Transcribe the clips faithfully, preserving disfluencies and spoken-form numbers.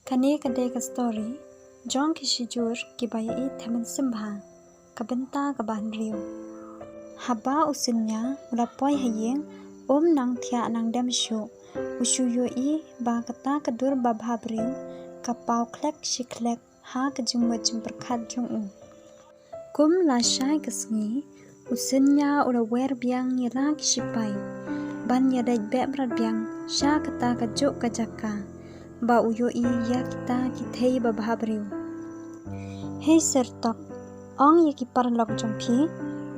Kane ka dei ka story jong ki shijur kiba ïa-i tymmen sum bha. Ka bynta kaba hynriew. Haba u Synnia u la poi ha ïing, um nang thiah nang dem shuh, u shu ïohi ba kata ka dur babha briew ka paw khlek shi khlek ha ka jingmut jingpyrkhat jong u. Kum la shai ka sngi, u Synnia u la wer biang ïa la ki shipai ban ïaleit beh brat biang sha kata kajuh ka jaka ba u ïohi ïa kita ki thei babha briew. Hei Syrtok, ong ïa ki paralok jong phi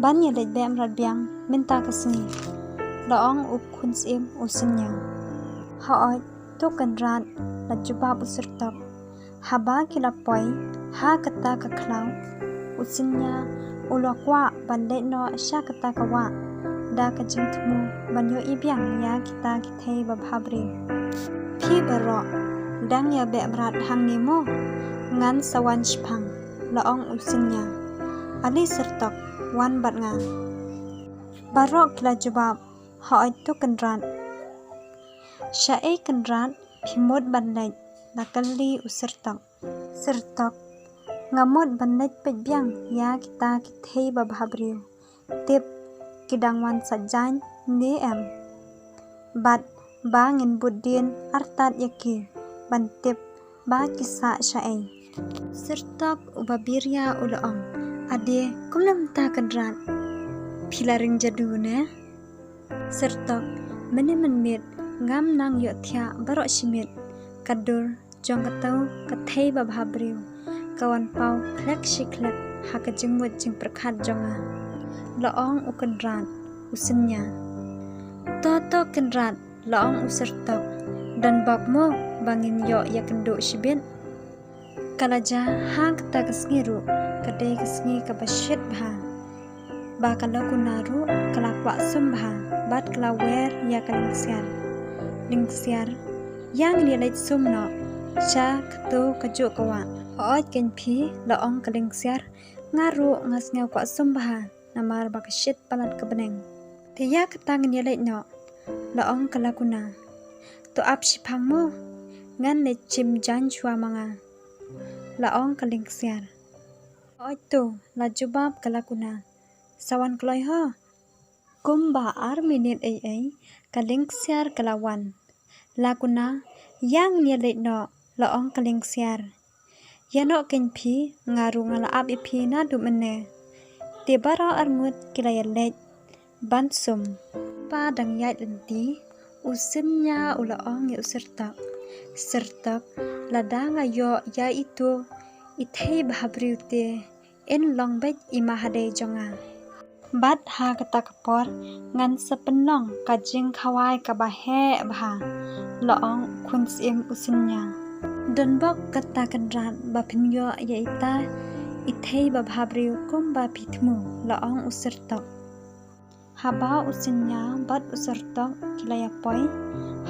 ban ïaleit beh brat biang mynta ka sngi, la ong u khun syiem u Synnia. Hooid to Kynrad, la jubab u Syrtok. Haba ki la poi ha kata ka khlaw, u Synnia u la kwah ban leit noh sha kata ka wah da ka jingthmu ban ïohi biang ïa kita ki thei babha briew. Phi baroh dang ïa beh brat hangne mo? Ngan sa wan shiphang, la ong u Synnia. Ale Syrtok, wan bad nga, baroh ki la jubab. Hooid to Kynrad. Shaei Kynrad, phi mut ban leit? La kylli u Syrtok. Syrtok, nga mut ban leit peit biang ïa kita ki thei babha briew, tip ki dang wan sait jaiñ ne em, bad ba ngin bud dien artat ïa ki ban tip ba ki sah shaei. Syrtok uba biria u la ong. Ade, kumno mynta Kynrad? Phi la ring jadu ne? Syrtok, mynne mynmiet ngam nang ïohthiah baroh shi miet. Ka dur jong kato ka thei babha briew ka wan paw khlek shi khlek ha ka jingmut jingpyrkhat jong nga, la ong u Kynrad. U Synnia. To to Kynrad, la ong u Syrtok, don bok mo ba ngin ïoh ïakynduh shibit? Ka la jia ha kata ka sngi ruh ka dei ka sngi kaba shit bha, ba ka Lakuna ruh ka la kwah sum bha bad ka la wer ïa ka Lyngksiar. Lyngksiar, ïa ngin ïaleit sum noh sha kato kajuh ka wah. Hooid kein phi, la ong ka Lyngksiar, nga ruh nga sngew kwah sum bha namar ba ka shit palat ka bneng. Te ïa kata ngin ïaleit noh, la ong ka Lakuna. To ap shiphang mo, ngan leit shim jaiñ shuwa ma nga, la ong ka Lyngksiar. Hooid to, la jubab ka Lakuna. Sa wan kloi ho. Kumba ar minit ei ei, ka Lyngksiar ka la wan. Lakuna, ïa ngin ïaleit noh, la ong ka Lyngksiar. Ïa noh kein phi, nga ruh nga la ap ïa phi naduh mynne. Te baroh arngut ki la ïaleit ban sum. Ba dang ïaid lynti, u Synnia u la ong ïa u Syrtok. Syrtok, lada nga ïoh ïa ito i thei babha briew te, yn long beit i mahadei jong nga. Bad ha kata ka por ngan sa pynlong ka jingkhawai kaba heh bha, la ong u khun syiem u Synnia. Don bok kata Kynrad ba phin ïoh ïa ita i thei babha briew kumba phi thmu, la ong u Syrtok. Haba u Synnia bad u Syrtok ki la ïa poi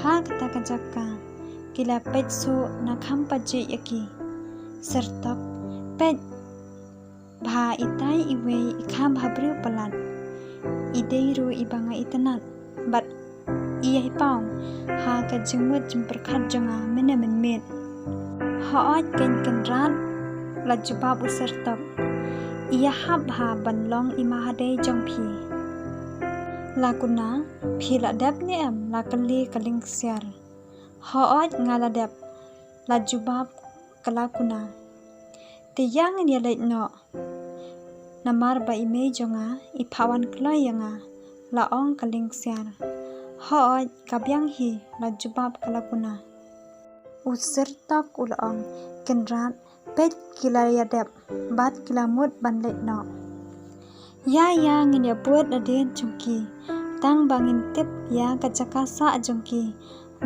ha kata ka jaka, ki la peit shuh na kham pajih ïa ki. Syrtok, peit bha itai iwei i kham bha briew palat. I dei ruh iba nga itynnad bad i ïa i paw ha ka jingmut jingpyrkhat jong nga mynne mynmiet. Hooid kein Kynrad, la jubab u Syrtok. I ïa hap bha ban long i mahadei jong phi. Lakuna, phi la dep ne em? La kylli ka Lyngksiar. Hooid nga la dep, la jubab ka Lakuna. Te ïa ngin ïaleit noh, namar ba i mei jong nga i phah wan kloi ïa nga, la ong ka Lyngksiar. Hooid ka biang hi, la jubab ka Lakuna. U Syrtok u la ong. Kynrad, peit ki la ïa dep bad ki la mut ban leit noh. Ïa ïa ngin ïa bud nadien jong ki tang ba ngin tip ïa ka jaka sah jong ki,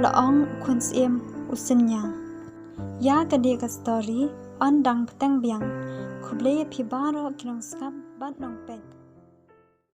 la ong u khun syiem u Synnia. Ïa kane ka story yn dang bteng biang. Khublei ïa phi baroh ki nongsngap bad nongpeit.